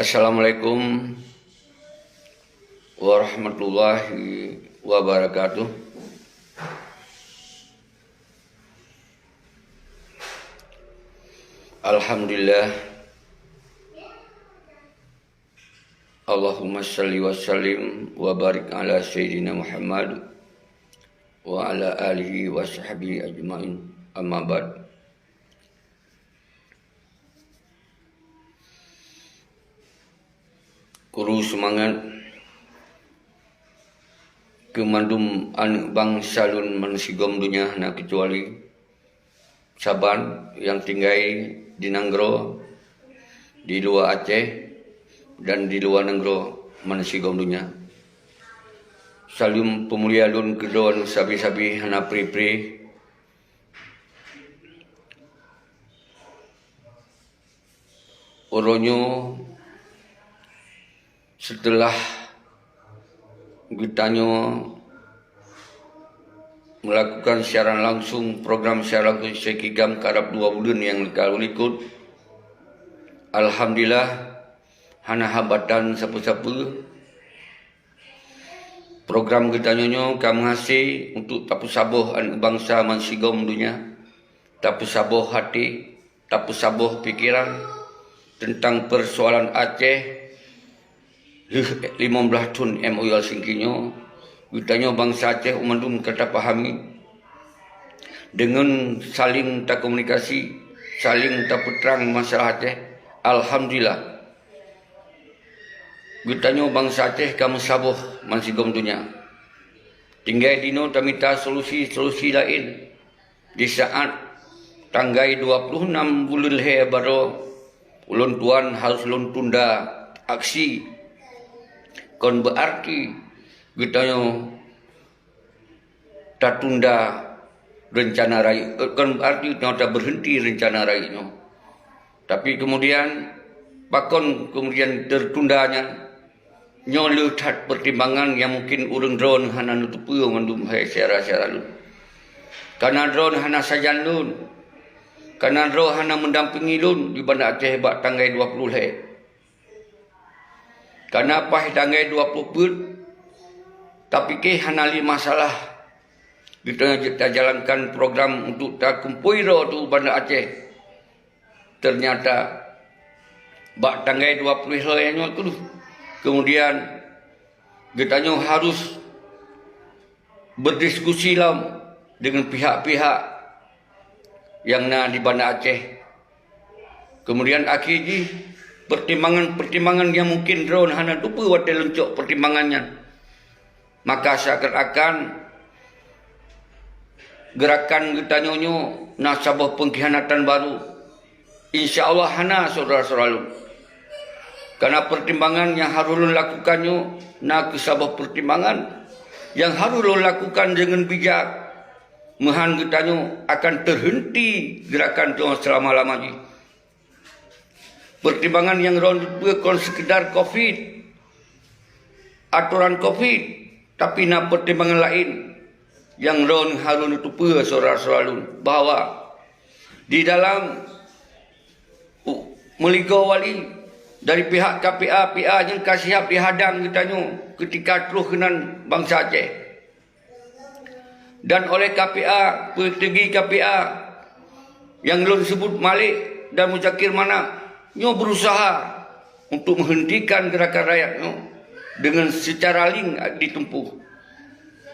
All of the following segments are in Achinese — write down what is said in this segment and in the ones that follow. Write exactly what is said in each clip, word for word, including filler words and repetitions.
Assalamualaikum warahmatullahi wabarakatuh. Alhamdulillah. Allahumma salli wa sallim wa barik ala Sayyidina Muhammad wa ala alihi wa sahbihi ajma'in. Amma ba'd. Kuru seumangat keu mandum aneuëk bansa lôn bansigom donya hana keucuali, saban nyang tinggai di nanggroe, di luwa Aceh, dan di luwa nanggroe bansigom donya. Saleuem peumulia lôn keudroe sabe-sabe hana pri-pri. Uroe nyoe, seuteulah geutanyoe meulakukan siaran langsung, program siaran langsung Syekh Hikam karab dua buleuen nyang ka likot, alhamdulillah, hana hambatan sapeue-sapeue. Program geutanyoe nyoe ka meuhase untuk tapeusaboh aneuëk bansa bansigom donya, tapeusaboh até, tapeusaboh pikeran teuntang peusoalan Aceh lheueh limong blaih thon M O U Helsinki nyoe. Geutanyoe bansa Aceh mandum ka tapahami deungon saléng takomunikasi, saléng tapeutrang masalah Aceh. Alhamdulillah, geutanyoe bansa Aceh ka meusaboh bansigom donya. Tinggai dinoe tamita solusi-solusi laén. Di saát tanggai dua puluh enam buleuen lhée baroe, ulôn tuan harôh lôn tunda aksi. Kon beuarti geutanyoe tatunda reuncana rayeuk, kon beuarti nyoe tabeurhenti reuncana rayeuk nyoe. Tapi keumudian, pakon keumudian teutunda nyan? Nyoe le that peutimbangan nyang mungken ureuëng droeneuh hana neuteupeue mandum hai syedara-syedara lôn. Kareuna droeneuh hana sajan lôn, kareuna droe hana meudampingi lôn di Banda Aceh bak tanggai dua puluh lhée. Kareuna paih tanggai dua puluh peuet, tapike hana le masalah. Geutanyoe jeuet tajalankan program untuk takumpôi droe teuh u Banda Aceh. Teunyata bak tanggai dua puluh lhée nyoe keuh, keumudian geutanyoe harôh beudiskusi lom deungon pihak-pihak nyang na di Banda Aceh. Keumudian akhé jih, peutimbangan-peutimbangan nyang mungken droeneuh hana teupeue watée leuncok peutimbangan nyan, maka seakan-akan geurakan geutanyoe nyoe na saboh peungkhianatan barô. Insya Allah hana, syedara-syedara lôn. Kareuna peutimbangan nyang harôh lôn lakukan nyoe na kheueh saboh peutimbangan nyang harôh lôn lakukan deungon bijak. Meuhan geutanyoe akan teuheunti geurakan nyoe seulama-lama jih. Peutimbangan nyang droeneuh teupeue kon seukeudar covid, atoran covid, tapi na peutimbangan laén nyang droeneuh harôh neuteupeue, syedara-syedara lôn, bahwa di dalam u-, meuligoe wali dari pihak K P A, P A nyang ka siab dihadang geutanyoe keutika troh keunan bansa Aceh. Dan oleh K P A, peuteugi K P A nyang lôn seubut Malik dan Muzakir Manaf nyoe beurusaha untuk meuheuntikan geurakan rakyat nyoe deungon seucara ling ditumpoh.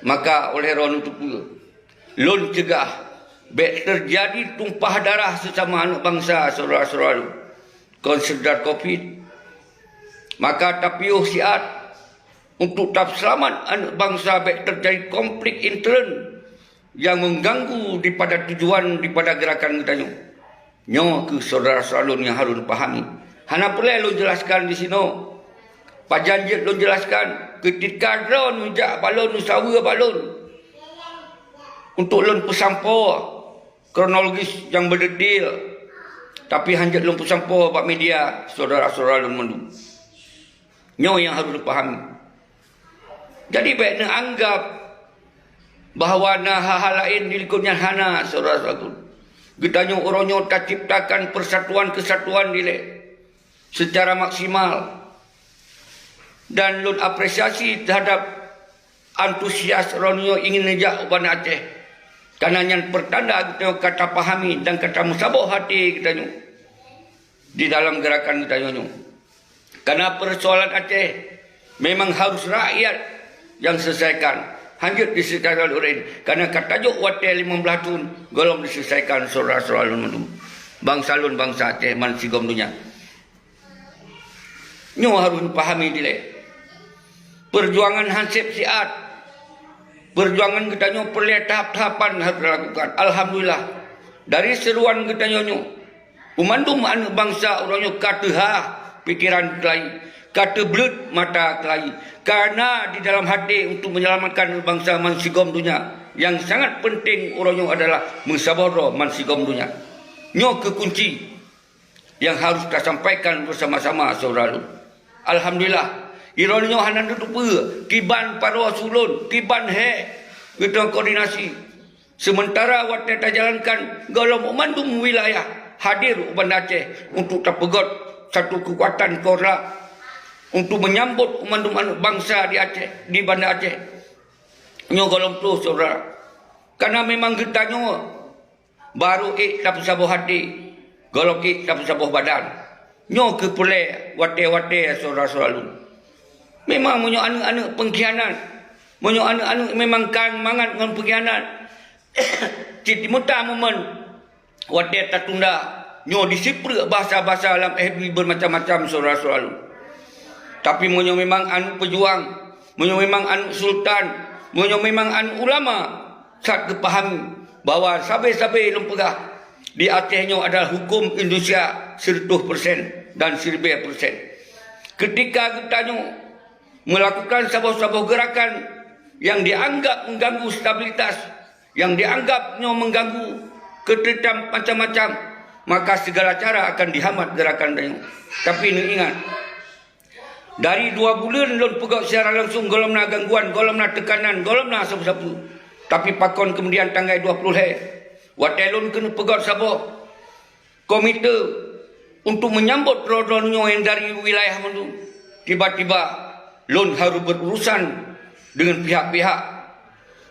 Maka oleh droeneuh teupeue, lôn ceugah bék teujadi tumpah darah seusama aneuëk bansa, syedara-syedara lôn, kon seukeudar covid. Maka tapiôh siat untuk tapeuseulamat aneuëk bansa bék teujadi konflik intern nyang meuganggu dipada tujuan dipada geurakan geutanyoe. Nyoe kheueh syedara-syedara lôn nyang harôh neupahami. Hana peureulée lôn jeulaskan disinoe. Pajan jeuet lôn jeulaskan, keutika droeneuh jak bak lôn, neusaweue bak lôn untuk lôn peusampoe kronologis nyang beudetail, tapi hana jeuet lôn peusampoe bak media, syedara-syedara lôn mandum. Nyoe nyang harôh neupahami. Jadi bék neuanggap bahwa na hal-hal laén di likot nyan, hana, syedara-syedara lôn. Geutanyoe uroe nyoe taciptakan peusatuan keusatuan dilée seucara maksimal. Dan lôn apresiasi teuhadap antusias droeneuh ingin neujak u Banda Aceh. Kareuna nyan peurtanda geutanyoe ka tapahami dan ka tameusaboh até geutanyoe di dalam geurakan geutanyoe nyoe. Kareuna peursoalan Aceh memang harus rakyat nyang selesaikan, hana jeuet diselesaikan lé ureuëng laén. Kareuna ka tajok watée limong blaih thon gohlom diselesaikan syedara-syedara lôn mandum, bansa lôn, bansa Aceh, bansigom donya. Nyoe harôh neupahami dilée. Peujuangan hana sép siat. Peujuangan geutanyoe peureulée tahap-tahapan harôh talakukan. Alhamdulillah, dari seuruan geutanyoe nyoe, u mandum aneuëk bansa uroe nyoe ka teuhah pikeran keulayi, ka teubleuet mata keulayi, kareuna di dalam até untuk menyelamatkan bansa bansigom donya nyang sangat peunteng uroe nyoe adalah meusaboh droe bansigom donya. Nyoe keuh kunci nyang harôh tasampaikan beusama-sama, syedara lôn. Alhamdulillah, droeneuh nyoe hana neuteupeue kiban paroe su lôn, kiban hék geutanyoe koordinasi. Seumeuntara watée tajalankan gohlom u mandum wilayah hadir u Banda Aceh untuk tapeugét satu keukuatan Korlap untuk meunyambot u mandum aneuëk bansa di Aceh, di Banda Aceh. Nyoe gohlom troh, syedara. Kareuna memang geutanyoe barô ék tapeusaboh até, gohlom ék tapeusaboh badan. Nyoe keuh peureulée watée-watée, syedara-syedara lôn. Memang meunyoe aneuëk-aneuëk peungkhianat, meunyoe aneuëk-aneuëk memang ka mangat ngon peungkhianat, cit meuta momen watée tatunda, nyoe disipreuk basa-basa lam F B beumacam-macam, syedara-syedara lôn. Tapi meunyoe memang aneuëk peujuang, meunyoe memang aneuëk sultan, meunyoe memang aneuëk ulama, that geupahami bahwa sabe-sabe lôn peugah di Aceh nyoe adalah huköm Indonesia sireutoh persen dan siribée persen. Keutika geutanyoe meulakukan saboh-saboh geurakan nyang jianggab meuganggu stabilitas, nyang jianggab nyoe meuganggu keuteurtiban macam-macam, maka sigala cara akan jihambat geurakan tanyoe. Tapi neuingat, dari dua buleuen lôn peugét secara langsung gohlom na gangguan, gohlom na teukanan, gohlom na sapeue-sapeue. Tapi pakon keumudian tanggai dua ploh lhée, watée lôn keuneuk peugét saboh komite untuk meunyambot droe-droe nyoe nyang dari wilayah mandum, tiba-tiba lôn harôh berurusan deungon pihak-pihak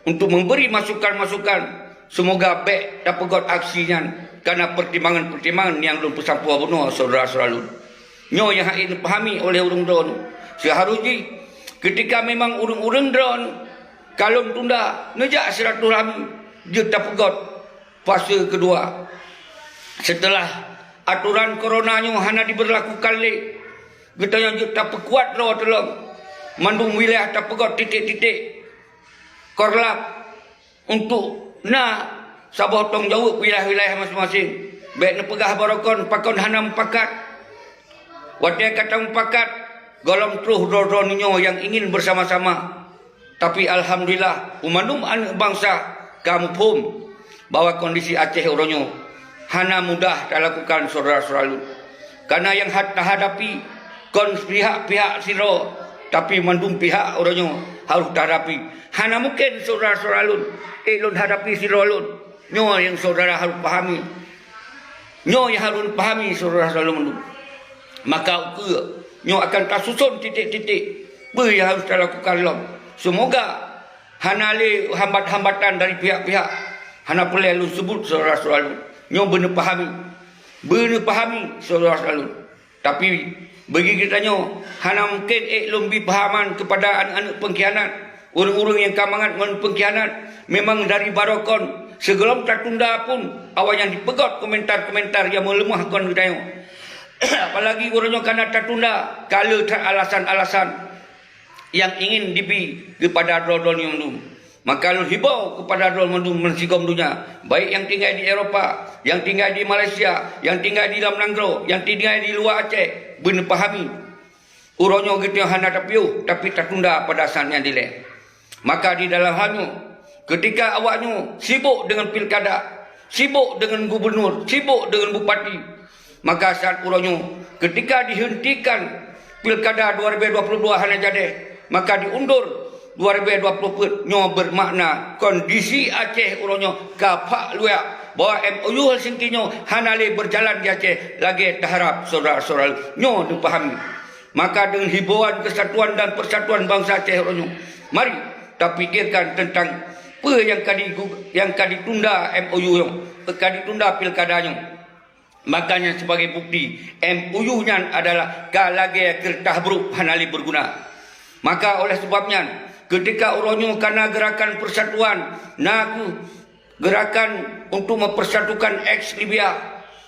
untuk memberi masukan-masukan. Seumoga bék tapeugét aksi nyan kareuna peurtimbangan-peurtimbangan nyang lôn peusampoe bunoe, syedara-syedara lôn. Nyoe nyang hana neupahami oleh ureuëng droeneuh. Seuharôh jih, keutika memang ureuëng-ureuëng droeneuh ka lôn tunda neujak silaturahmi, jeuet tapeugét fase keudua. Seuteulah atoran korona nyoe hana jibeurlakukan lé, geutanyoe jeuet tapeukuat droe teulông. Mandum wilayah tapeugét titék-titék Korlap untuk na saboh tanggung jaweueb wilayah-wilayah maséng-maséng. Bék neupeugah barokon pakon hana mupakat. Watée ka tamupakat, gohlom troh droe-droe nyoe nyang ingin beusama-sama. Tapi alhamdulillah, u mandum aneuëk bansa ka muphom bahwa kondisi Aceh uroe nyoe hana mudah talakukan, syedara-syedara lôn. Kareuna nyang hat-, tahadapi kon pihak-pihak sidroe, tapi mandum pihak uroe nyoe harôh tahadapi. Hana mungken, syedara-syedara lôn, ék lôn hadapi sidroe lôn. Nyoe nyang syedara harôh pahami. Nyoe nyang harôh pahami, syedara-syedara lôn mandum. Maka ukeue nyoe akan tasuson titék-titék peue nyang harôh talakukan lom. Seumoga hana lé hambat-hambatan dari pihak-pihak, hana peureulée lôn seubut, syedara-syedara lôn. Nyoe beuneupahami. Beuneupahami, syedara-syedara lôn. Tapi bagi geutanyoe, hana mungken ék lôn bri peuhaman keupada aneuëk-aneuëk peungkhianat, ureuëng-ureuëng nyang ka mangat ngon peungkhianat. Memang dari barokon, sigohlom tatunda pun, awaknyan jipeugét komentar-komentar nyang meuleumah kon geutanyoe. Apalagi uroe nyoe ka na tatunda, ka le that alasan-alasan nyang ingin jibi keupada droe-droe nyoe mandum. Maka lôn hibau keupada droe mandum meusigom donya, baik nyang tinggai di Eropa, nyang tinggai di Malaysia, nyang tinggai di lam nanggroe, nyang tinggai di luwa Aceh, beuneupahami. Uroe nyoe geutanyoe hana tapiôh, tapi tatunda pada saát nyang dilée. Maka di dalam hal nyoe, keutika awaknyoe sibok deungon pilkada, sibok deungon gubunur, sibok deungon bupati, maka saát uroe nyoe, keutika dihentikan pilkada dua ribu dua puluh dua hana jadi, maka diundur dua ribu dua puluh peuet, nyoe beumakna kondisi Aceh uroe nyoe ka phak luyak bahwa M O U Helsinki nyoe hana lé beujalan di Aceh lagée taharab, syedara-syedara. Nyoe neupahami. Maka deungon himbauan keusatuan dan peusatuan bansa Aceh uroe nyoe, mari tapikirkan teuntang peue nyang ka digu-, nyang ka ditunda M O U nyoe, ka ditunda pilkada nyoe. Maka nyan sibagai bukti, M O U nyan adalah ka lagée keureutah brok hana lé beuguna. Maka oleh sabab nyan, keutika uroe nyoe ka na geurakan peusatuan, na kheueh geurakan untuk mempersatukan eks Libya,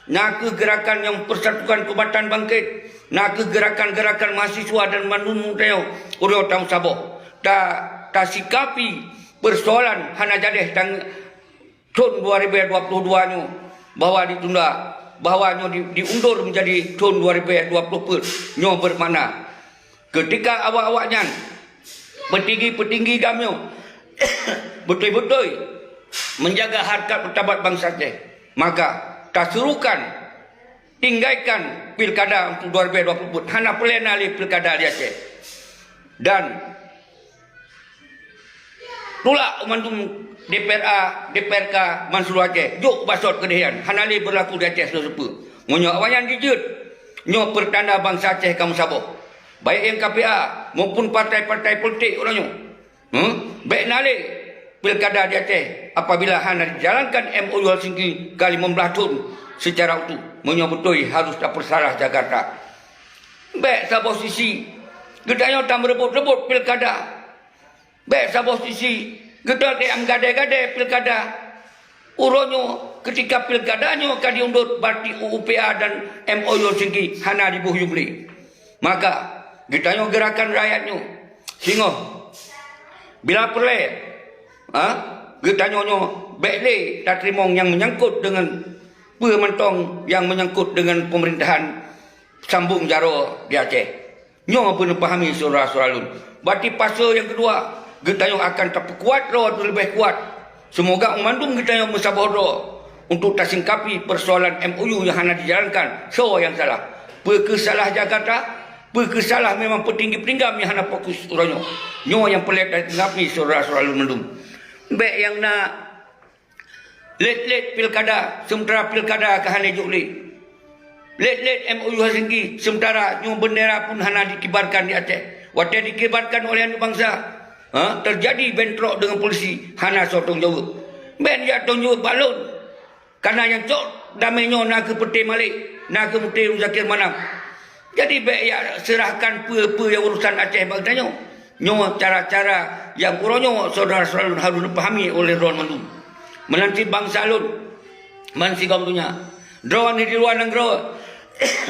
na kheueh geurakan nyang mempersatukan Kombatan Bangkit, na kheueh geurakan-geurakan mahasiswa dan mandum budaya uroe nyoe tameusaboh. Ta-, tasikapi peusoalan hana jadeh tang-, thon dua ribu dua puluh dua nyoe, bahwa ditunda, bahwa nyoe di-, diundur menjadi thon dua ribu dua puluh peuet. Nyoe bermakna, keutika awak-awak nyan, peutinggi-peutinggi GAM nyoe, beutôi-beutôi menjaga harkat martabat bansa Aceh, maka tasurukan tinggaikan pilkada untuk dua ribu dua puluh peuet. Hana peureulée na lé pilkada di Aceh. Dan tulak mandum D P R A, D P R K banseuluruh Aceh. Jok basot keudeh nyan. Hana lé beurlaku di Aceh sileue-sileue. Meunyoe awaknyan jijeuet, nyoe peurtanda bansa Aceh ka meusaboh. Baik nyang K P A maupun partai-partai politik uroe nyoe. Hmm? Bék na lé pilkada di Aceh apabila hana dijalankan M O U Helsinki ka limong blaih thon seucara utuh. Meunyoe beutôi harôh tapeusalah Jakarta. Bék saboh sisi geutanyoe tameureubot-reubot pilkada. Bék saboh sisi geutanyoe meugadée-gadée pilkada. Uroe nyoe, keutika pilkada nyoe ka diundot, berarti U U P A dan M O U Helsinki hana diboh yum lé. Maka, geutanyoe geurakan rakyat nyoe singoh bila peureulée, ha, geutanyoe nyoe bék lé tateurimong nyang meunyangkot deungon peue mantong nyang meunyangkot deungon peumeurintahan sambong jaroe di Aceh. Nyoe beuneupahami syedara-syedara lôn. Bati pasoe nyang keudua, geutanyoe akan tapeukuat droe teuleubeh kuat. Seumoga mandum geutanyoe meusaboh droe untuk tasingkapi peusoalan M O U nyang hana dijalankan. Soe nyang salah? Peu kheueh salah Jakarta? Peu kheueh salah memang peutinggi-peutinggi nyang hana fokus uroe nyoe? Nyoe nyang peureulée tasingkapi syedara-syedara lôn mandum. Bék nyang na lét-lét pilkada, seumeuntara pilkada ka hana jok lé. Lét-lét M O U Helsinki, seumeuntara nyoe beundera pun hana dikibarkan di Aceh. Watée dikibarkan oleh aneuk bansa, ha, teujadi bentrok deungon polisi, hana soe tanggung jaweueb. Bék jak tanggung jaweueb bak lôn. Kana nyang cok damé nyoe na kheueh Peuté Malek, na kheueh Peuté Muzakir Manaf. Jadi bék jak seurahkan peue-peue nyang urosan Aceh bak geutanyoe. Nyoe cara-cara nyang uroe nyoe syedara-syedara lôn harôh neupahami oleh droe mandum. Meunan cit bansa lôn, bansigom donya. Droe di luwa nanggroe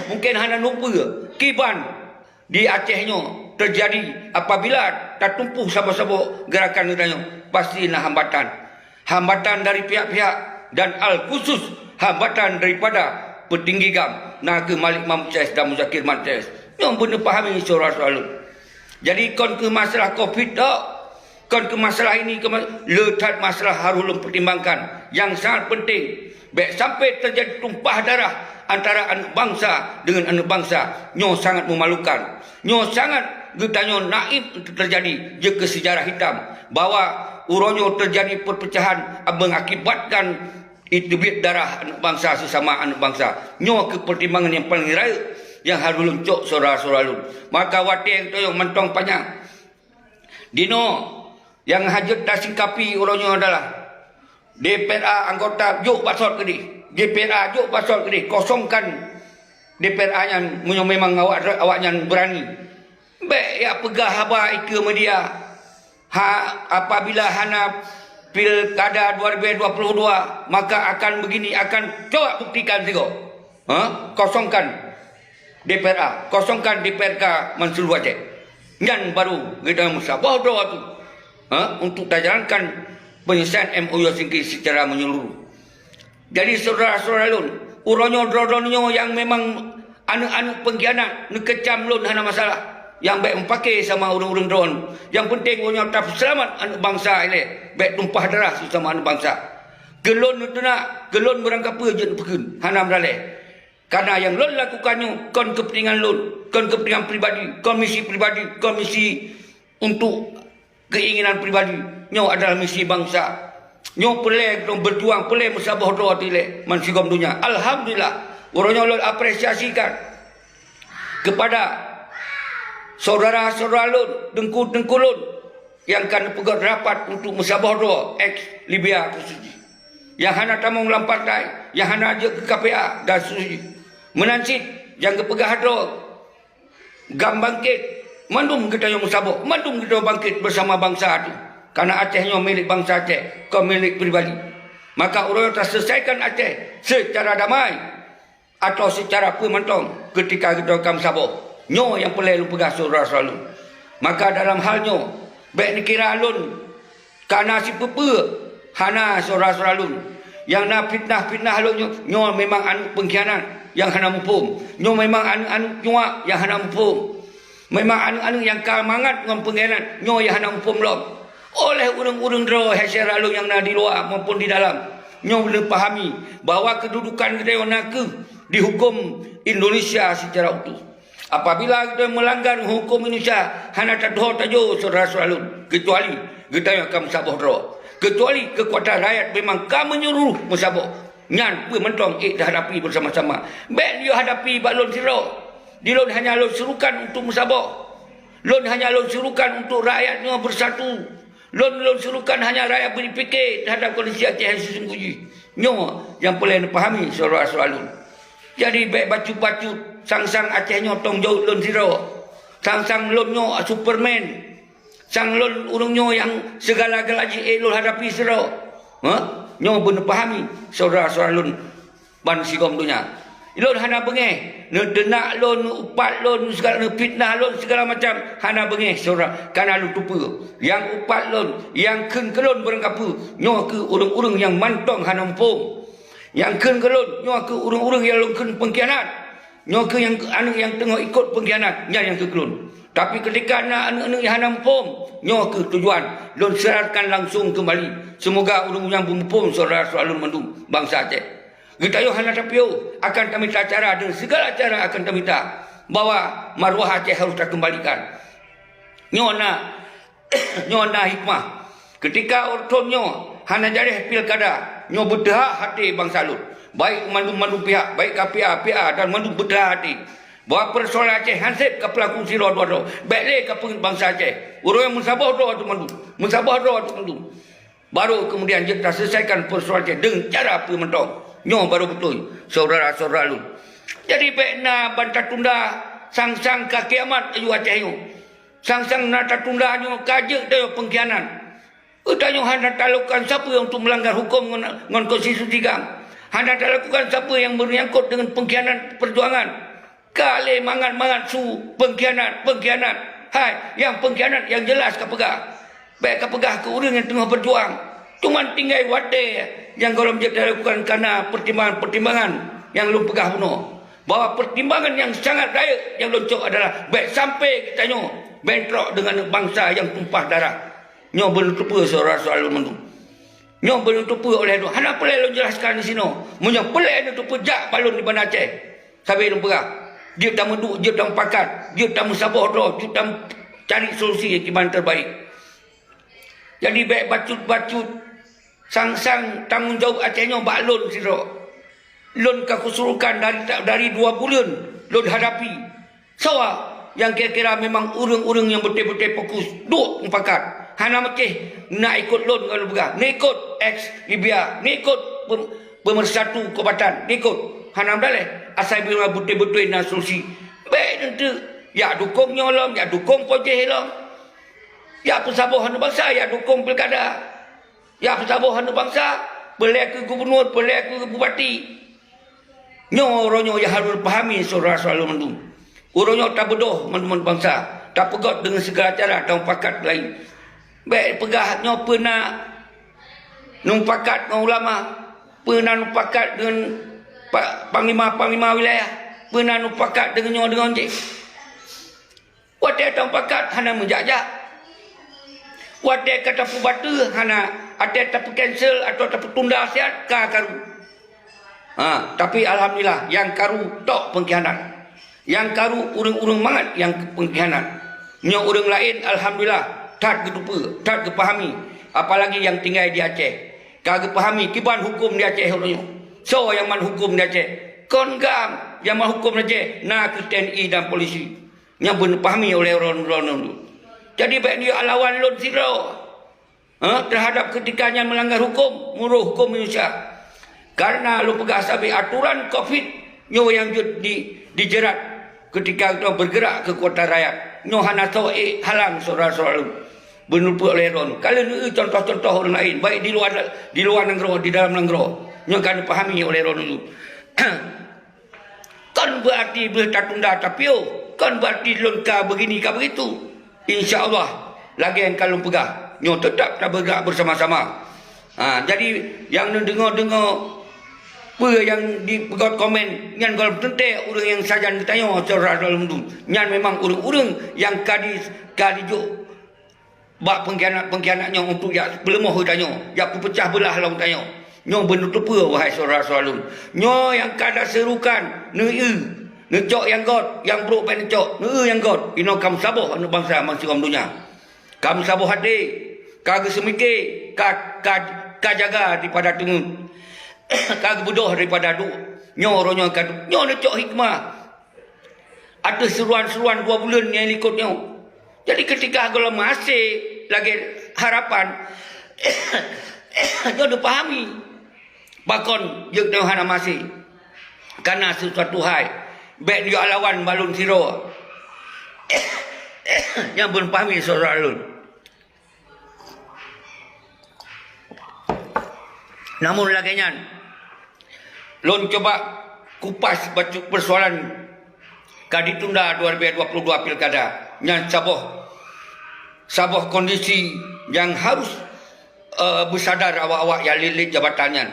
mungken hana neuteupeue kiban di Aceh nyoe teujadi apabila tatumpôh saboh-saboh geurakan geutanyoe, pasti na hambatan. Hambatan dari pihak-pihak dan al khusus hambatan daripada peutinggi GAM, na kheueh Malik Mahmud C S dan Muzakir Manaf C S. Nyoe beuneupahami syedara-syedara lôn. Jadi kon kheueh masalah covid tok, kon kheueh masalah ini, kon ma-, le that masalah harôh lôn peutimbangan nyang sangat penting. Bék sampai teujadi tumpah darah antara aneuk bansa deungon aneuk bansa. Nyoe sangat meumalukan. Nyoe sangat geutanyoe naib teujadi jeuet keu seujarah hitam bahwa uroe nyoe teujadi peurpeucahan mengakibatkan iteubiet darah aneuk bansa seusama aneuk bansa. Nyoe kheueh peutimbangan nyang paleng rayeuk nyang harôh lôn cok syedara-syedara lôn. Maka watée geutanyoe mantong panyang. Dinoe nyang hajat tasingkapi uroe nyoe adalah D P R A anggota jok basot keudeh. D P R A jok basot keudeh, kosongkan D P R A nyan meunyoe memang awak, awaknyan beurani. Bék jak peugah haba ikeue media, ha, apabila hana pilkada dua ribu dua puluh dua, maka akan begini, akan coba buktikan sigoe. Ha? Kosongkan D P R A, kosongkan D P R K Mansur Wajek. Nyan baru geutanyoe meusaboh droe tu, ha, untuk tajalankan penyelesaian M O U Helsinki secara menyeluruh. Jadi syedara-syedara lôn, uroe nyoe droe-droe nyoe nyang memang aneuk-aneuk pengkhianat, neukeucam lôn hana masalah. Nyang bék meupaké sama ureuëng-ureuëng droe. Nyang penting uroe nyoe tapeuseulamat aneuk bansa ilée, bék tumpah darah sesama aneuk bansa. Keu lôn neuteunak, keu lôn beurangkapeue jeuet neupeukeun, hana meuralée. Karena nyang lôn lakukan nyoe kon keupeuntengan lôn, kon keupeuntengan pribadi, kon misi pribadi, kon misi untuk keinginan pribadi. Nyoe adalah misi bansa. Nyoe peureulée lôn beujuang, peureulée meusaboh droe tilée bansigom donya. Alhamdulillah, uroe nyoe lôn apresiasikan kepada Syedara-syedara lôn, teungku-teungku lôn nyang ka neupeugét rapat untuk meusaboh droe, eks Libya khusos jih. Nyang hana tamong lam partai, nyang hana jeuet keu K P A dan seterusnya. Meunan cit nyang geupeugah droe GAM bangkét, mandum geutanyoe meusaboh, mandum geutanyoe bangkét beusama bansa teuh. Kareuna Aceh nyoe milék bansa Aceh, kon milék pribadi. Maka uroe nyoe taseuleusoikan Aceh seucara damai. Atawa seucara peue mantong keutika geutanyoe ka meusaboh. Nyoe nyang peureulée lôn peugah syedara-syedara lôn. Maka dalam hal nyoe, bék neukira lôn ka na sipeue-peue, hana syedara-syedara lôn. Nyang na fitnah-fitnah lôn nyoe, nyoe memang aneuëk peungkhianat nyang hana muphom. Nyoe memang aneuëk-aneuëk nyuak nyang hana muphom. Memang aneuëk-aneuëk nyang ka mangat ngon peungkhianat, nyoe nyang hana muphom lom. Oleh ureuëng-ureuëng droe hai syedara lôn nyang na di luwa maupun di dalam, nyoe beuneuh pahami bahwa keududukan geutanyoe na kheueh dihuköm Indonesia seucara utuh. Apabila geutanyoe meulanggar huköm Indonesia, hana tateuho tajo syedara-syedara lôn, keucuali geutanyoe ka meusaboh droe. Keucuali keukuatan rakyat memang ka meunyeureuh meusaboh. Nyan peue mantong ék tahadapi beusama-sama. Bék neuyue hadapi bak lôn sidroe. Di lôn hanya lôn surukan untuk meusaboh. Lôn hanya lôn surukan untuk rakyat nyoe beusatu. Lôn, lôn surukan hanya rakyat beupike teuhadap kondisi Aceh nyang sisunggoh jih. Nyoe nyang peureulée neupahami syedara-syedara lôn. Jadi bék bacut-bacut, sang-sang Aceh nyoe tong jaweueb lôn sidroe. Sang-sang lôn nyoe Superman. Sang lôn ureuëng nyoe nyang sigala-gala jih ék lôn hadapi sidroe. Hah? Nyoe beuneuh pahami syedara-syedara lôn ban sigom donya. Lôn hana beungéh, neuteunak lôn, neuupat lôn, sigala, neufitnah lôn, sigala macam, hana beungéh syedara, kareuna lôn teupeue. Nyang upat lôn, nyang kheun keu lôn barangkapeue, nyoe kheueh ureuëng-ureuëng nyang mantong hana muphom. Nyang kheun keu lôn, nyoe kheueh ureuëng-ureuëng nyang lôn kheun peungkhianat. Nyoe kheueh nyang aneuëk nyang teungoh ikot peungkhianat, nyan nyang kheun keu lôn. Tapi keutika na aneuëk-aneuëk nyang hana muphom, nyoe kheueh tujuan lôn syaratkan langsung keumbali. Seumoga ureuëng nyang beumuphom syedara-syedara lôn mandum bansa Aceh. Geutanyoe hana tapiôh, akan tamita cara, dan sigala cara akan tamita bahwa maruah Aceh harôh takeumbalikan. Nyoe na Nyoe na hikmah. Keutika uroe thon nyoe hana jaréh pilkada, nyoe beuteuhah até bansa lôn. Baik mandum-mandum pihak, baik K P A, P A dan mandum beuteuhah até bahwa peusoalan Aceh hana sép ka peulaku sidroe dua droe. Bék lé ka peungét bansa Aceh. Uroe nyoe meusaboh droe ateueh mandum. Meusaboh droe ateueh mandum. Baru keumudian jeuet taseuleusoikan peusoalan Aceh deungon cara peue mantong. Nyoe baru beutôi, syedara-syedara lôn. Jadi bék na ban tatunda sang-sang ka kiamat aju Aceh nyoe. Sang-sang na tatunda nyoe ka jeuet dayah peungkhianat. Geutanyoe hana talakukan sapeue untuk meulanggar huköm ngon, ngon konstitusi GAM. Hana talakukan sapeue nyang meunyangkot deungon peungkhianat peujuangan. Ka lé mangat-mangat su peungkhianat, peungkhianat. Hai, nyang peungkhianat nyang jeulaih ka peugah. Bék ka peugah keu ureuëng nyang teungoh beujuang. Cuman tinggai watée nyang gohlom jeuet talakukan kareuna peutimbangan-peutimbangan nyang lôn peugah bunoe. Bahwa peutimbangan nyang sangat rayeuk nyang lôn cok adalah bék sampai geutanyoe bentrok deungon bansa nyang tumpah darah. Nyoe beuneuteupeu syedara-syedara lôn mandum. Nyoe beuneuteupeu oleh lôn. Hana peureulée lôn jelaskan disinoe. Meunyoe peureulée neuteupeu jak bak lôn di Banda Aceh. Sabé lôn peugah, jeuet tameuduek, jeuet tameupakat, jeuet tameusaboh droe, jeuet tameucari solusi nyang kiban terbaik. Jadi bék bacut-bacut sang-sang tanggong jaweueb Aceh nyoe bak lôn sidroe. Lôn ka kusurukan dari, dari dua buleuen lôn hadapi. Soe nyang kira-kira memang ureuëng-ureuëng nyang beutôi-beutôi fokus, duek mupakat. Hana meucéh na ikot lôn ngon lôn peugah. Neukot eks Libya, neukot pem-, peumeursatu kobatan, neukot. Hana meudaléh, asai beutôi-beutôi na solusi. Bék neunteuk, jak dukong nyoe lom, jak dukong pojéh lom. Jak peusaboh aneuk bansa, jak dukong pilkada. Jak peusaboh aneuk bansa, peureulée keu gubunur, peureulée keu bupati. Nyoe uroe nyoe nyang harôh pahami syedara-syedara lôn mandum. Uroe nyoe tabeudôh mandum bansa, tapeugét deungon sigala cara dan mupakat laén. Bék peugah nyoe peue na mupakat ngon ulama, peue na mupakat deungon pa-, panglima-panglima wilayah, peue na mupakat deungon nyoe deungon jéh. Watée tamupakat hana meujak-jak. Watée ka tapeubateue hana, watée tapeucancel atawa tapeutunda siat ka karu. Ha, tapi alhamdulillah nyang karu tok peungkhianat. Nyang karu ureuëng-ureuëng mangat nyang peungkhianat. Nyoe ureuëng laén alhamdulillah that geuteupeue, that geupahami, apalagi nyang tinggai di Aceh. Ka geupahami kiban huköm di Aceh uroe nyoe. Soe nyang man huköm di Aceh? Kon GAM nyang man huköm di Aceh, na kheueh T N I dan polisi. Nyang beuneuphami oleh droeneuh. Jadi, bék neujak lawan lôn sidroe, ha, teuhadab keutika nyan meulanggar huköm, meunurot huköm Indonesia. Kareuna lôn peugah sabé atoran covid nyoe nyang jeuet di, dijerat keutika geutanyoe bergerak keu keukuatan rakyat. Nyoe hana soe ék halang syedara-syedara lôn. Beuneupeue lé droeneuh. Ka lheueh neueu contoh-contoh ureuëng laén, baik di luwa, di luwa nanggroe, di dalam nanggroe. Nyoe ka neupahami oleh droeneuh. Kon beuarti beutatunda tapiôh, kon beuarti lôn ka beugini ka beugitu. Insya Allah, lagée nyang ka lôn peugah, nyoe teutab tabeugak beusama-sama. Ha, jadi, nyang neudeungoe-deungoe peue nyang dipeugét komen, nyan gohlom teuntée ureuëng nyang sajan geutanyoe syedara lôn. Nyan memang ureuëng-ureuëng nyang ka di, ka dijok bak pengkhianat-pengkhianat nyoe untuk jak peuleumoh geutanyoe, jak peupeucah beulah lom geutanyoe. Nyoe beuneuteupeu, wahai syedara-syedara lôn. Nyoe nyang ka taseurukan, neueu, neucok nyang gét, nyang brok bék neucok, neueu nyang gét. Inoe ka meusaboh aneuëk bansa bansigom donya. Ka meusaboh até, ka geuseumike, ka, ka, ka jaga daripada teungeut, ka geubeudôh daripada duek. Nyoe uroe nyoe ka, nyoe neucok hikmah ateueh seuruan-seuruan dua buleuen nyang likot nyoe. Jadi, keutika gohlom maséh lagée harapan, nyoe neupahami pakon jeuet nyoe hana maséh. Kana sisuatu hai, bék neujak lawan bak lôn sidroe. Nyang beuneuphami syedara lôn. Namun lagée nyan, lôn cuba kupas bacut peusoalan ka ditunda dua ribu dua puluh dua pilkada. Nyan saboh, saboh kondisi nyang harus, eh, beusadar awak-awak nyang lé-lé jabatan nyan.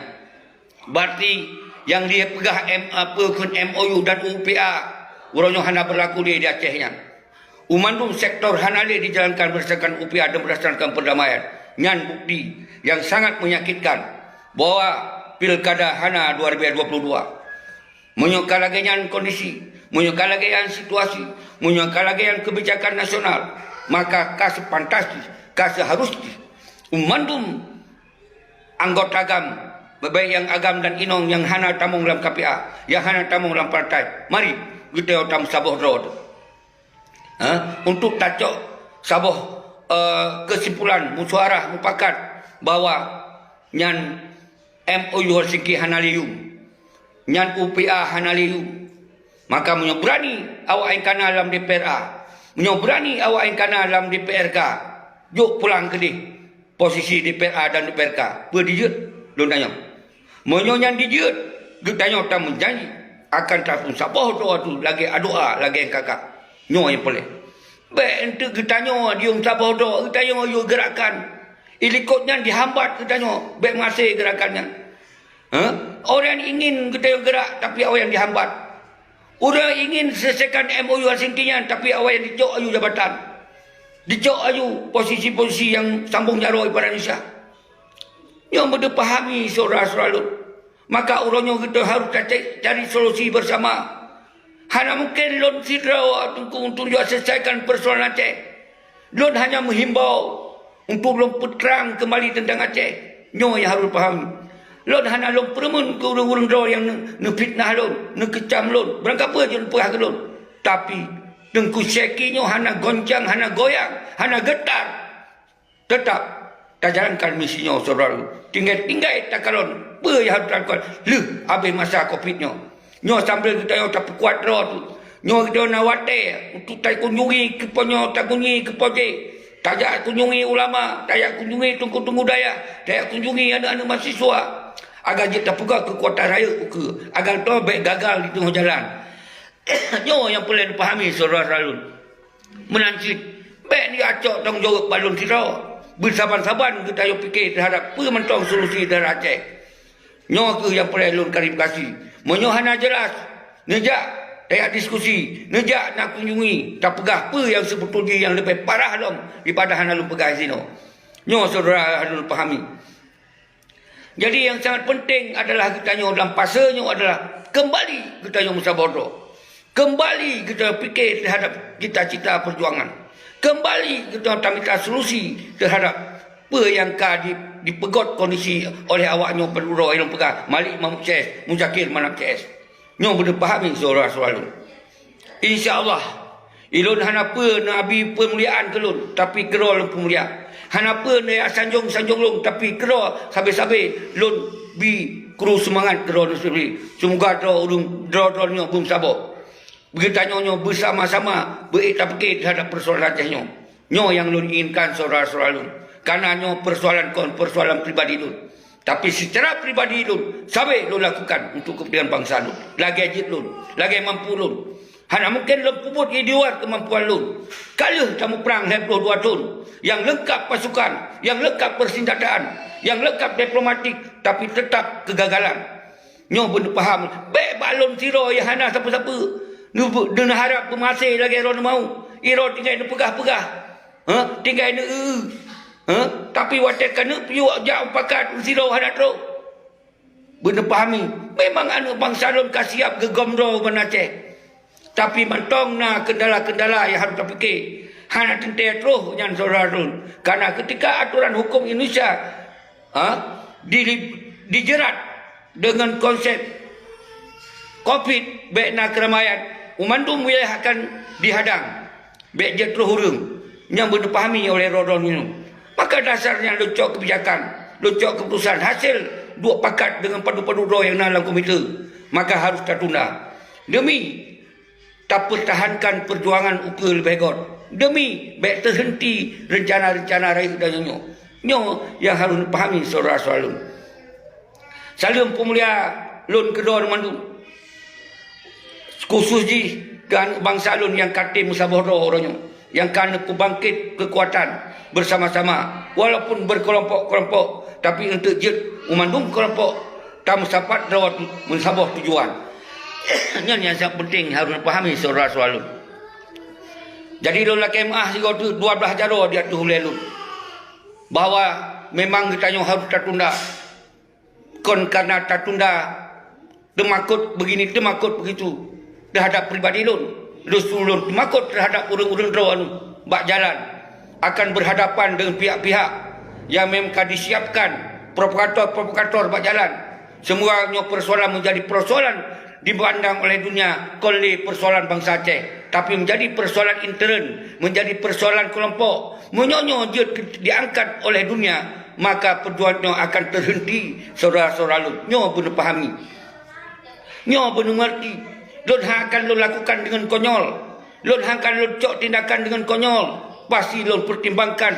Berarti nyang dipeugah M, apa, kheun M O U dan U P A, uroe nyoe hana beurlaku di, di Aceh nyan. U mandum sektor hana lé dijalankan berdasarkan U P A dan berdasarkan perdamaian. Nyan bukti nyang sangat menyakitkan bahwa pilkada hana dua ribu dua puluh dua. Meunyoe ka lagée nyan kondisi, meunyoe ka lagée nyan situasi, meunyoe ka lagée nyan kebijakan nasional, maka ka sepantas jih, ka seharus jih u mandum anggota GAM, baik nyang agam dan inong nyang hana tamong lam K P A, nyang hana tamong lam partai, mari geutanyoe tameusaboh droe. Ha? Untuk tacok saboh, eh, kesimpulan, musyawarah, mupakat bahwa nyan M O U Helsinki hana lé yum. Nyan U P A hana lé yum. Maka meunyoe beurani awak nyang kana lam D P R A, meunyoe beurani awak nyang kana lam D P R K, jok pulang keudeh posisi D P R A dan D P R K. Peue dijeuet? Lôn tanyong. Meunyoe nyan dijeuet, geutanyoe tameujanji akan tapeusaboh droe tu lagée adoa, lagée nyang kakak. Nyoe nyang peureulée. Bék eunteuk geutanyoe diyum saboh droe, geutanyoe yue geurakan. Ilikot nyan dihambat geutanyoe, bék maséh geurakan nyan. Ha? Orang ingin geutanyoe geurak, tapi awak nyang dihambat. Ureuëng ingin selesaikan M O U Helsinki nyan, tapi awak nyang dicok aju jabatan. Dicok aju posisi-posisi nyang sambong jaroe bak Indonesia. Nyoe meuteupahami syedara-syedara lôn. Maka uroe nyoe geutanyoe harôh tacari, cari solusi bersama. Hana mungken lôn sidroe Teungku untuk jua selesaikan persoalan Aceh. Lôn hanya meuhimbau untuk lôn peutrang keumbali teuntang Aceh. Nyoe nyang harôh paham. Lôn hana lôn peureumeun keu ureuëng-ureuëng droe nyang neu-, neufitnah lôn, neukeucam lôn, beurangkapeue jeuet neupeugah keu lôn. Tapi, Teungku Syeki nyoe hana goncang, hana goyang, hana geutar. Teutap tajalankan misi nyoe, syedara lôn. Tinggai-tinggai takalon peue nyang harôh takalon lheueh abéh masa covid nyoe. Nyoe sambil geutanyoe tapeukuat droe tu. Nyoe geutanyoe na watée untuk takunjungi keupoh nyoe, takunjungi keupoh jéh. Tajak kunjungi ulama, tajak kunjungi teungku-teungku dayah, tajak kunjungi aneuëk-aneuëk mahasiswa. Agar jeuet tapeugah keukuatan rayeuk ukeue, agar toh bék gagal di teungoh jalan. Nyoe nyang peureulée neupahami, syedara-syedara lôn. Meunan cit, bék neuacok tanggong jaweueb bak lôn sidroe. Beusaban-saban geutanyoe pike teuhadab peue mantong solusi teuhadab Aceh. Nyoe kheueh nyang peureulée lôn klarifikasi. Meunyoe hana jeulaih, neujak tajak diskusi, neujak na kunjungi, tapeugah peue nyang seubeutôi jih nyang leubeh parah lom daripada hana lôn peugah sinoe. Nyoe syedara harôh pahami. Jadi, nyang sangat penting adalah geutanyoe dalam fase nyoe adalah keumbali geutanyoe meusaboh droe. Keumbali geutanyoe pike teuhadab cita-cita peujuangan. Keumbali geutanyoe tamita solusi teuhadab peue nyang ka di, dipeugét kondisi oleh awak nyoe padub droe nyang peugah Malik Mahmud C S, Muzakir Manaf C S. Nyoe beutôi pahami syedara-syedara lôn. Insya Allah, Ilôn hana peue neuabi peumuliaan keu lôn, tapi keudroe lôn peumulia. Hana peue neusanjong-sanjong lôn, tapi keudroe sabe-sabe lôn bi kru seumangat keudroe lôn sendiri. Seumoga droe ureuëng droe-droe nyoe beumeusaboh. Geutanyoe nyoe beusama-sama beu-ék tapike teuhadap peusoalan Aceh nyoe. Nyoe nyang lôn inginkan syedara-syedara lôn. Kareuna nyoe peusoalan kon peusoalan pribadi lôn. Tapi seucara pribadi lôn, sabe lôn lakukan untuk keupeuntengan bansa lôn. Lagée jeuet lôn, lagée mampu lôn. Hana mungken lôn peubuet di luwa keumampuan lôn. Ka lheueh tamuprang lhée ploh dua thon, nyang leungkab pasukan, nyang leungkab peusenjataan, nyang leungkab diplomatik, tapi teutap keugagalan. Nyoe beuneupahan, bék bak lôn sidroe nyang hana sapeue-sapeue. Neuharab beumaséh lagée droe neumawöt, sidroe tinggai neupeugah-peugah. Hah? Tinggai neu-eu. Hah? Tapi watée ka neupiôh jak u pakat, sidroe hana trok. Beuneupahami, memang aneuëk bansa lôn ka siab geugom droe u Banda Aceh. Tapi mantong na keundala-keundala nyang harôh tapike. Hana teuntée troh nyan syedara lôn. Kareuna keutika atoran huköm Indonesia, ha, di-, dijerat deungon konsep covid, bék na keuramaian, u mandum wilayah akan dihadang. Bék jeuet troh ureuëng nyang beuneupahami oleh droe-droe nyoe. Maka dasar nyan lôn cok keubijakan, lôn cok keuputusan hasé duek pakat deungon padub-padub droe nyang na lam komite, maka harôh tatunda. Deumi tapeutahankan peujuangan ukeue leubeh göt. Deumi bék teuheunti reuncana-reuncana rayeuk dan nyoe. Nyoe nyang harôh neupahami syedara-syedara lôn. Saleuem peumulia lôn keudroe mandum. Khusos jih keu aneuëk bansa lôn nyang ka tem meusaboh droe uroe nyoe, nyang ka neupeubangkét keukuatan beusama-sama, walaupun beukeulompok-keulompok, tapi eunteuk jeuet u mandum keulompok tameusapat droe meusaboh tujuan. Nyan nyang sangat peunteng harôh neupahami syedara-syedara lôn. Jadi lôn lakée meuáh sigoe teuk dua blaih jaroe di ateueh ulée lôn, bahwa memang geutanyoe harôh tatunda. Kon kareuna tatunda teumakot beugini teumakot beugitu teuhadap pribadi lôn, justru lôn teumakot teuhadap ureuëng-ureuëng droe bak jalan akan beurhadapan deungon pihak-pihak nyang memang ka disiapkan provokator-provokator bak jalan. Semoga nyoe peusoalan meunjadi peusoalan dipandang oleh dunia kon lé peusoalan bansa Aceh, tapi meunjadi peusoalan intern, meunjadi peusoalan keulompok. Meunyoe nyoe jeuet diangkat oleh dunia, maka peujuangan nyoe akan teuheunti, syedara-syedara lôn. Nyoe beuneupahami. Nyoe beuneumeureuti. Lôn hana akan lôn lakukan deungon konyol. Lôn hana akan lôn cok tindakan deungon konyol. Pasti lôn peutimbangkan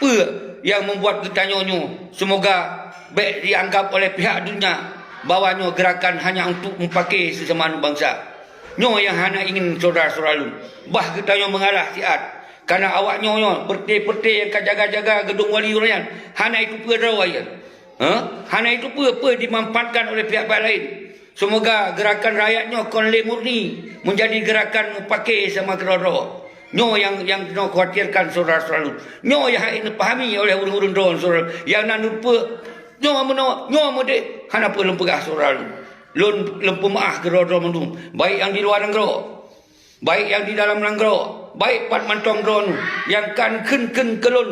peue nyang meubuat geutanyoe nyoe. Seumoga bék jianggab oleh pihak dunia bahwa nyoe geurakan hanya untuk meupaké seusaman bansa. Nyoe nyang hana ingin syedara-syedara lôn. Bah geutanyoe meungalah siat. Kareuna awak nyoe nyoe, peureté-peureté nyang ka jaga-jaga geudong wali uroe nyan, hana jiteupeue droe nyan. Hah? Hana jiteupeue peue dimanfaatkan oleh pihak-pihak laén. Seumoga geurakan rakyat nyoe kon lé murni meunjadi geurakan meupaké sama keudroe-droe. Nyoe nyang, nyang droe khawatirkan syedara-syedara lôn. Nyoe nyang hana neupahami oleh ureuëng-ureuëng droe syedara nyang na neuteupeue. Nyoe meunoe, nyoe meudeh, hana peue lôn peugah syedara lôn. Lôn, lôn peumeuáh keudroe-droe mandum, baik nyang di luwa nanggroe, baik nyang di dalam nanggroe, baik pat mantong droeneuh nyang ka neukheun-kheun keu lôn